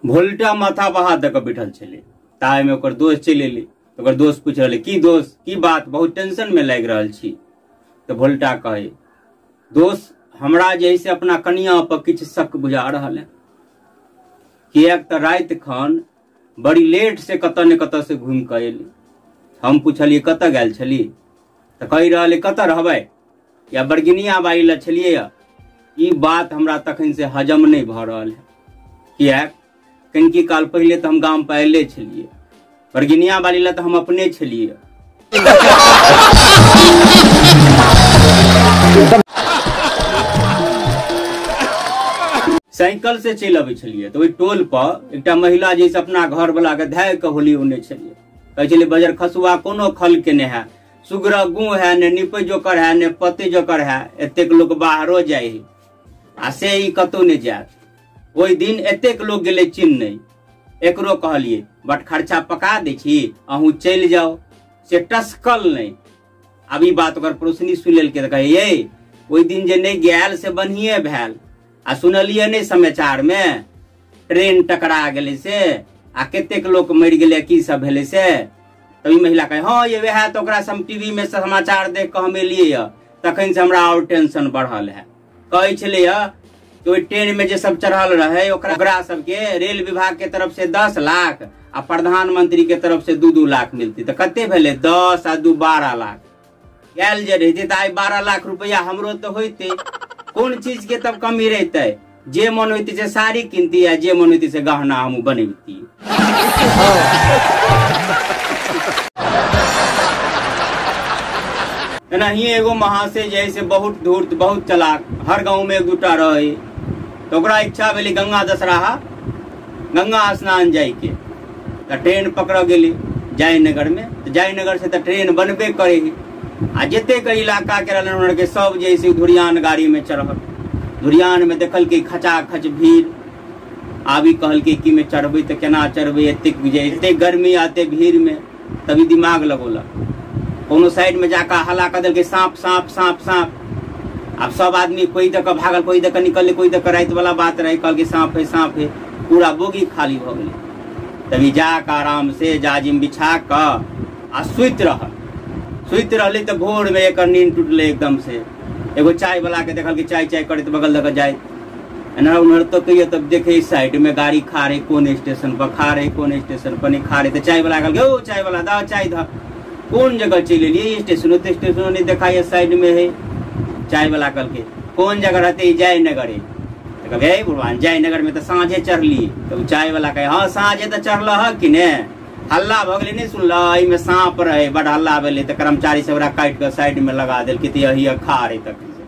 भोलटा माथा बहा दऽ कऽ बैठल छलै। ताहिमे ओकर दोस्त चलि एलै। ओकर दोस्त पूछि रहलै, की दोस्त, की बात, बहुत टेंशन मे लागि रहल छी? तऽ भोलटा कहै, दोस्त, हमरा जे है से अपना कनिया पर किछु शक बुझा रहल है, किएक तऽ राति खन बड़ी लेट से कतऽ ने कतऽ से घुमि कऽ एली। हम पुछलियै कतऽ गेल छली, तऽ कहि रहल कतऽ रहबै, या बरगिनिया बाड़ी लए छलियै। ई बात हमरा तखन से हजम नहि भऽ रहल है, किएक कनिकी काल पहिले तऽ हम गाम पर अयले छलियै, बरगिनिया बाली लए तऽ हम अपने छलियै। साइकिल से चलि अबै छलियै तऽ ओहि टोल पर एकटा महिला जे अपना घर वाला के धाय के होली ओने छलियै, कहै छलियै बजर खसुआ कोनो खल के नहि है, सुगर गु है, ने निपै जोकर है, ने पते जोकर है, एतेक लोक बाहरो जाइ है आ से ई कतौ नहि जायत। ओहि दिन एतेक लोक गेलै चिन्ह नहि, एकरो कहलियै बट खर्चा पका दै छी, अहूँ चलि जाउ, से टसकल नहि। आब ई बात ओकर पड़ोसनी सुनि लेलकै तऽ कहै, ये ओहि दिन जे नहि गेल से बढ़िए भेल, आ सुनलियै नहि समाचार मे ट्रेन टकरा गेलै से, आ कतेक लोक मरि गेलै, की सब भेलै से। तब ई महिला कहै, हँ ये वएह तऽ ओकरा हम टीवी मे समाचार देख कऽ हम एलियै यऽ, तखन से हमरा आओर टेंशन बढ़ल है। कहै छलै यऽ कि ओहि ट्रेन में जे सब चढ़ल रहे ओकरा सबके रेल विभाग के तरफ से 10 लाख आ प्रधानमंत्री के तरफ से 2-2 लाख मिलती, तऽ कते भेलै 10 आ 2 12 लाख। गेल जे रहिते तऽ आइ 12 लाख रुपया हमरो तऽ होइते, कोन चीज के तब कमी रहिते, जे मन होइते से साड़ी किनती आ जे मन होइते से गहना हम बनैती। एनाहिए एगो महाशय जे से बहुत धूर्त बहुत चलाक, हर गाँव में एक दूटा रहे, तो ओकरा इच्छा भेलै गंगा दशराहा गंगा स्नान जाइके, तऽ ट्रेन पकड़ गेली जयनगर में, तऽ जयनगर से तऽ ट्रेन बनबे करे है, आ जतेक इलाका के रहलन हुनकर के सब जे से धुरियान गाड़ी में चढ़ल। धुरियान में देखलकै खचाखच भीड़, आबी कहलकै कि में चढ़बै तऽ केना चढ़बै, एतेक जे एतेक गर्मी आ एतेक भीड़ में। तभी दिमाग लगौलक, कोनो साइड में जाकर हल्ला कऽ देलकै साँप साँप साँप साँप। आब सब आदमी कोई दऽ कऽ भागल, कोई दऽ कऽ निकललै, कोई दऽ कऽ राति वाला बात रहै, कहलकै साँप है साँप है, पूरा बोगी खाली भऽ गेलै। तभी जाकऽ आराम से जाजिम बिछा कऽ आ सुति रहल। सुति रहलै तऽ भोर में एकर नींद टूटलै एकदम से। एगो चाय वाला के देखलकै चाय चाय करैत बगल दऽ कऽ जाइत, एन्हर ओन्हर तकैया, तब देखे साइड में गाड़ी खा रहे कोन स्टेशन पर, खा रहे कोन स्टेशन पर, नहीं खा रहे। तऽ चाय वाला कहलकै ओ चाय वाला दऽ चाय दऽ, कोन जगह चलि एलियै, स्टेशनो तऽ स्टेशनो नहीं देखाइए साइड में है। चाय वाला कहलकै कोन जगह रहते जयनगर है। तऽ कहलकै हे भगवान जयनगर में तऽ साँझे चढ़ली। तऽ चाय वाला कहे हाँ साँझे तऽ चढ़ल ह कि ने, हल्ला भऽ गेलै नहि सुनल, एहिमे साँप रहै, बड हल्ला भेलै, तऽ कर्मचारी सब ओकरा काटि कऽ साइड में लगा देलकै, तऽ यही खा रहे तखन से।